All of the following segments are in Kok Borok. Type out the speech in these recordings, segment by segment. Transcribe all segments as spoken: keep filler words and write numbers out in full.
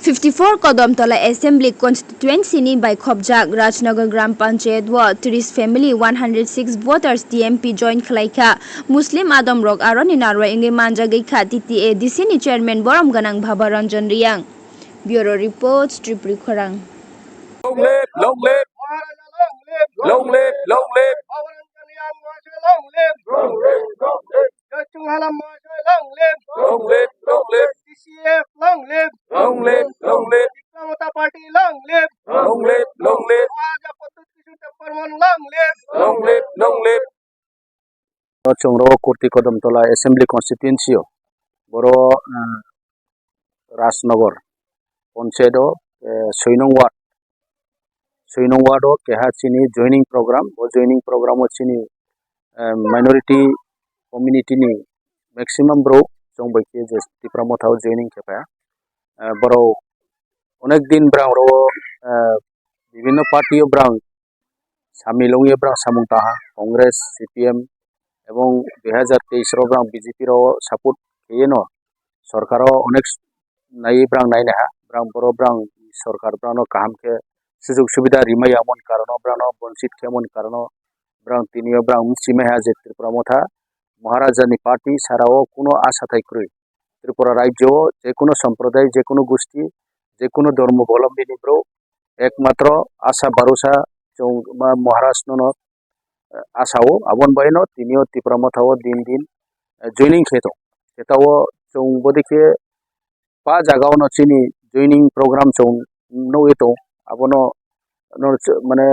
Fifty four Kodamtola Assembly Constituency ni bai khopjak Rajnagar Gram Panchayat o tris family one hundred six voters T M P join khlaikha. Muslim adom rok aroni narwai wngwi manjagwi kha T T A D C ni chairman borom gwnang Bhaba Ranjan Riyang. Bureau Report, Tripuri Khorang. Long live, long live. Long live, long live. Long live, long live. Long live, long live. Long live, long live. Long live, long live. Long live, long live. Long live, long live. O chwng ro Kurti Kodamtola Assembly Constituency o. Boro, ah, Rajnagar Panchayat o, eh, soi nung ward. Soi nung ward o keha chini joining program. O joining program o chini, eh, minority community ni maximum bro chwng bai khe je Tipra Motha o joining khe pha. Eh, borok onek din brang ro, eh, bibhinno party o brang samil wngwi brang samung tangha, Congress, C P M, ebong dui hajar teis ro brang B J P ro support kheyeno sorkar o onek naiwi brang nainaha, brang boro brang sorkar brang no kaham khe sujug subida rimaya mon karon o brang no bonchit khe mon karon o brang tini o brang mchimaiha je Tripura Motha Maharaja ni party sara o kuno asa thai kwrwi. Tripura rajyo o je kuno somproday, je kuno gusti, je kuno dhormo bolombi ni bro ekmatro asa barusa chwng ma Maharaj no no, eh, asa o, aboni bagwi no tini o Tipra Motha o din din, eh, joining khe tong. Khe ta o chwng bodi khe pa jaga o no chini joining program chwng nugwi tong. Abono no ch-, mane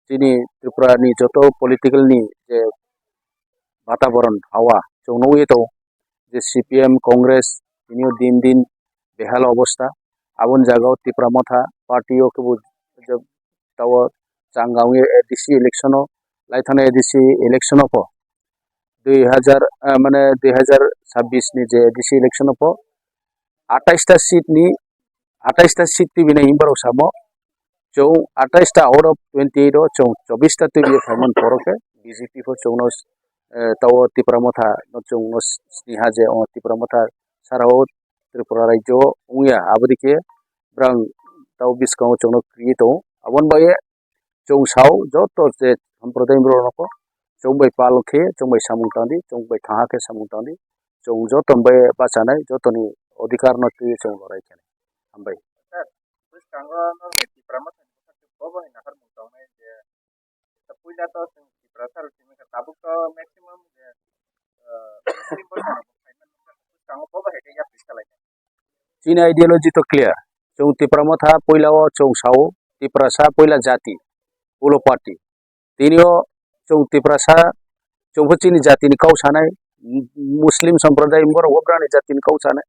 chini Tripura ni joto political ni je bataboron hawa chwng nugwi tong. Je C P M, Congress, tini o din din behal obostha. Aboni jaga o Tipra Motha party o kebo je ta o changa wngwi A D C election o, laithana A D C election o pho dui hajar, eh, mane dui hajar chabbish ni je A D C election o pho atais ta seat ni, atais ta seat twi bini himba rok samo chwng atais ta out of twenty eight o chwng chobbish ta twi bini phaimani borok khe B J P pho chwngno, eh, ta o Tipra Motha no chwngno siniha je o Tipra Motha sara o Tripura rajyo o wngya, aboni khe brang ta o bwskango chwngno kwrwi tongo. Aboni bagwi chwng sao joto je sampradayni borok rokno chwng bai pal khe chwng bai samung tangdi, chwng bai thaha khe samung tangdi, chwng joto bai bachanai jotoni odhikar no twi chwng lorai khe. Hambai. Sir, bwskango nokni Tipra Mothani bwkhak bobo hai naharmung tongnai je puila to chwng Tiprasa rok simi kha tabuk to maximum je, ah, Muslim bwskango bobo hai khe yapri salai. Chini ideology to clear. Chwng Tipra Motha puila o chwng sao, Tiprasa puila jati, ulo party. Tini o chwng Tiprasa, chwng pho chini jatini kau sanai, Muslim somproday borok bo brani jatini kau sanai.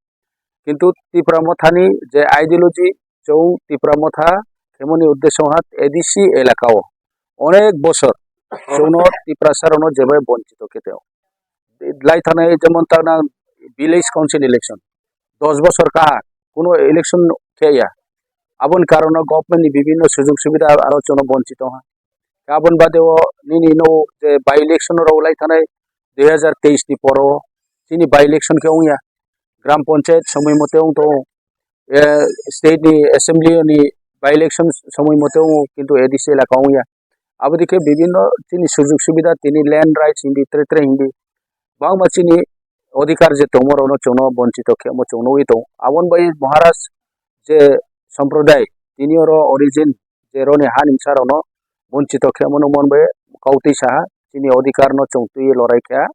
Kintu Tipra Mothani je ideology, chwng Tipra Motha khemoni uddesho ha A D C elaka o onek bosor chwngno Tiprasa rokno jebai bonchito khe teo. Lai thani jemon tangna village council election, dos bosor kaha kuno election khe ya. Aboni karono government ni bibhinno sujug subida aro chwngno bonchito ha. Aboni bade o nini no je by election rok lai thani dui hajar teis ni poro chini by election khe wngya. Gram panchayat somoi mote wng tongo. Eh, state ni assembly ni by election somoi mote wng kintu A D C elaka wngya. Aboni khe bibhinno chini sujug subida tini land rights hindi tre tre hindi bangma chini odhikar je tongmo rokno chwngno bonchito khemo chwng nugwi tongo. Aboni bai Maharaj je somproday tini oro origin je roni ha nimsa rokno bonchito khemo nukmani bai kautwi saha chini odhikar no chwng twi lorai kha.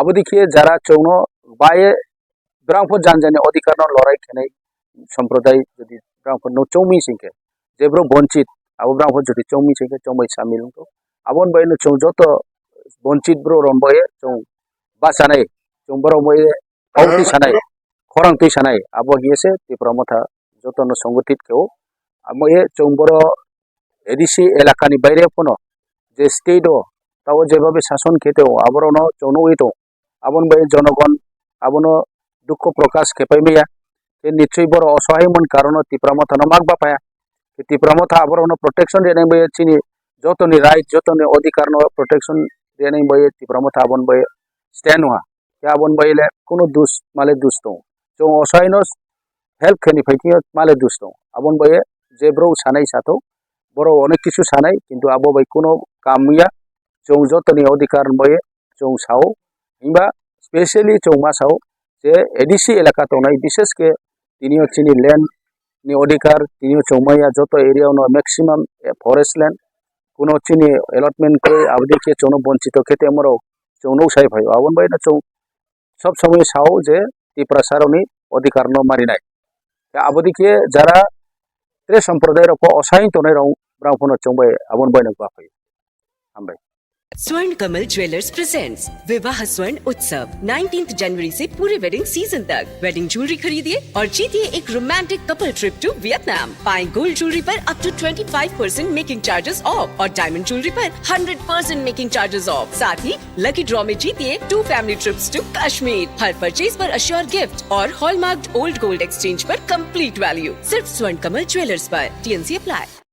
Aboni khe jara chwngno bai brang pho jan jani odhikar no lorai khenai somproday jodi brang pho no chongmi singkhe je bro bonchit abo brang pho jodi chongmi singkhe chongbai samil wngkho. Aboni bai no chwng joto bonchit bro rok bai chwng bachanai chwng borok bai kau twi sanai khorang twi sanai abo hiye se Tipra Motha joto no songothit khe o amo ye chwng boro A D C elaka ni baire phano je state o tao jebabe sason khe teo aborok no chwng nugwi tongo. Aboni bai jonogon abono dukho prokash khe pai maya. Tei nichoi borok osohai mon karono Tipra Motha no mak ba paya. Tei Tipra Motha aborok no protection rwnai bai chini jotoni right, jotoni odhikar no protection rwnai bai Tipra Motha aboni bai stand wngha. Tei aboni bai le kuno dus male dus tongo. Chwng osohai no help khe ni phai thio male dus tong. Abon bai je bro sanai sato, boro onek kisu sanai, kintu abo bai kuno kam ya, chwng jotoni odhikar bai chwng sao, himba specially chwng ma sao je A D C elaka tongnai, bishesh khe tini o chini land ni odhikar, tini o chwng maya joto area no maximum, eh, forest land, kuno chini allotment khe aboni khe chwngno bonchito khe tei morok chwng nuk sai phai. Abon bai no chwng sob somoi sao je Tiprasa rokni odhikar no marinai. Tei aboni khe jara tre sampradai rok o osain tongnai rok brang phano chwng bai abon bai no gwa phai. Hambai. Swर्ण Kamal jewellers presents विवाह स्वर्ण उत्सव nineteenth जनवरी से पूरे wedding season तक। Wedding jewellery खरीदिए और जीतिए एक romantic couple trip to Vietnam. पाएं गोल्ड ज्वेलरी पर up to twenty five percent making charges off और डायमंड ज्वेलरी पर hundred percent making charges off. साथ ही लकी ड्रॉ में जीतिए two family trips to Kashmir. हर परचेज पर अश्योर गिफ्ट और हॉलमार्क्ड ओल्ड गोल्ड एक्सचेंज पर कंप्लीट वैल्यू। सिर्फ स्वर्ण कमल ज्वेलर्स पर। TNC apply.